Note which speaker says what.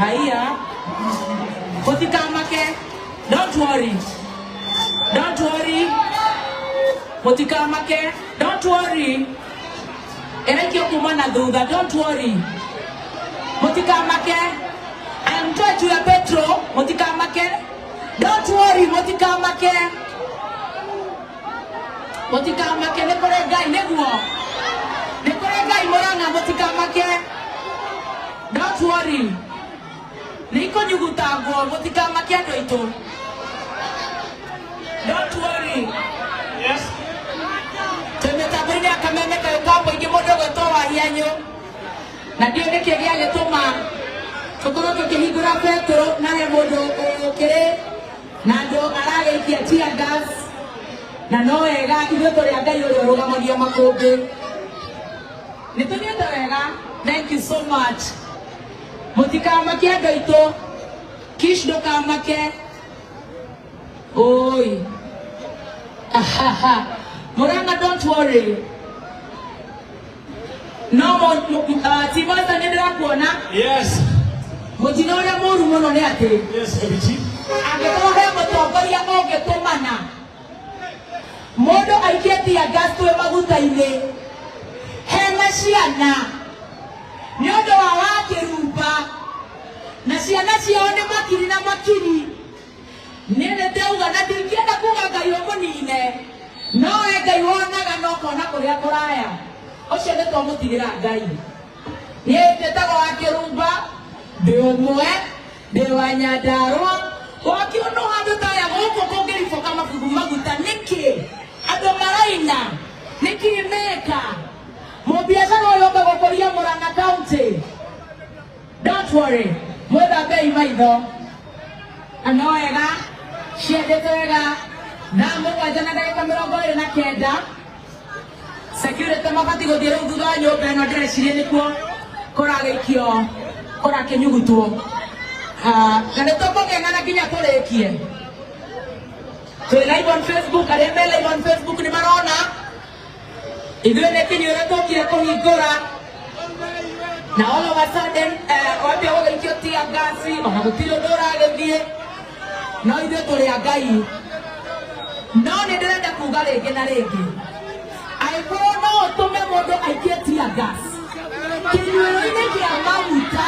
Speaker 1: Haiya, mũtikamake, don't worry, don't worry, mũtikamake, don't worry. Ĩraikio kuma na thutha, don't worry, mũtikamake. I am told to ya petro, mũtikamake, don't worry, mũtikamake, mũtikamake. Nĩ kũrĩ Ngai, nĩguo nĩ kũrĩ Ngai. Mũrang'a, mũtikamake, don't worry, nĩ ikũnyugutangwo. Mũtikamake, andũ aitũ, don't worry.
Speaker 2: Yes.
Speaker 1: Twĩ mĩtambo-inĩ ya Kameme kayũ ka mũingĩ. Mũndũ ũgwĩtwo Wahianyũ, na ndiũ nĩkĩ gĩagĩtũma tũkorwo tũkĩhingũra betũrũ na he mũndũ ũkĩrĩ na andũ aragĩikia tear gas, na no wega ithuĩ tũrĩ a Ngai ũrĩa ũrũgamagia makũmbĩ. Nĩ tũthiĩte wega, thank you so much. Mũtikamake, andũ aitũ. Kish, ndũkamake. Oi. Ahaha. Muranga, don't worry. No mo Timosa, nĩ ndĩrakuona.
Speaker 2: Yes.
Speaker 1: Mũtino ũrĩa mũru mũno nĩ atĩ
Speaker 2: Yes, Kabichi.
Speaker 1: angĩkorwo he mũtongoria ũngĩtũmana mũndũ aikie tear gas twĩ maguta-inĩ hena ciana nĩ ũndũ wa wakĩrumba, na ciana ciao nĩ makiri na makiri, niĩ nĩ ndauga na ndingĩenda kuga Ngai ũmũnine, no we Ngai wonaga na ũkona kũrĩa kũraya, ũcio nĩ twamũtigĩra Ngai. Niĩ njĩtagwo wa Kĩrumba, ndĩ ũmwe, ndĩ wa Nyandarũa. Wakiũnũ handũ taya gũkũ kũngĩriboka mabubu maguta nĩkĩ? Andũ maraina nĩkĩ meka? Mũbiacara ũyũ ũka gũkũria Murang'a County, don't worry, mwĩthambei maitho na no wega ciendete wega. Thaa 7:29, security mabati gũthiĩ rĩu thutha wa nyũmba ĩno. Ndĩreciria nĩkuo kũragĩikio, kũrakĩnyugutwo. Ah, na nĩ tũkũng'eng'ana nginya tũrĩkie. Twĩ live on Facebook, arĩa me live on Facebook nĩ marona ithuĩ nĩ kĩnyuĩro tũkire kũhingũra, na all of a sudden wambia gũgĩikio tear gas, ona gũtirĩ ũndũ ũragĩthiĩ, no ithuĩ tũrĩ a Ngai. No nĩ ndĩrenda kuga rĩngĩ na rĩngĩ, angĩkorwo no ũtũme mũndũ aikie tear gas kĩnyuĩro-inĩ kĩa maguta.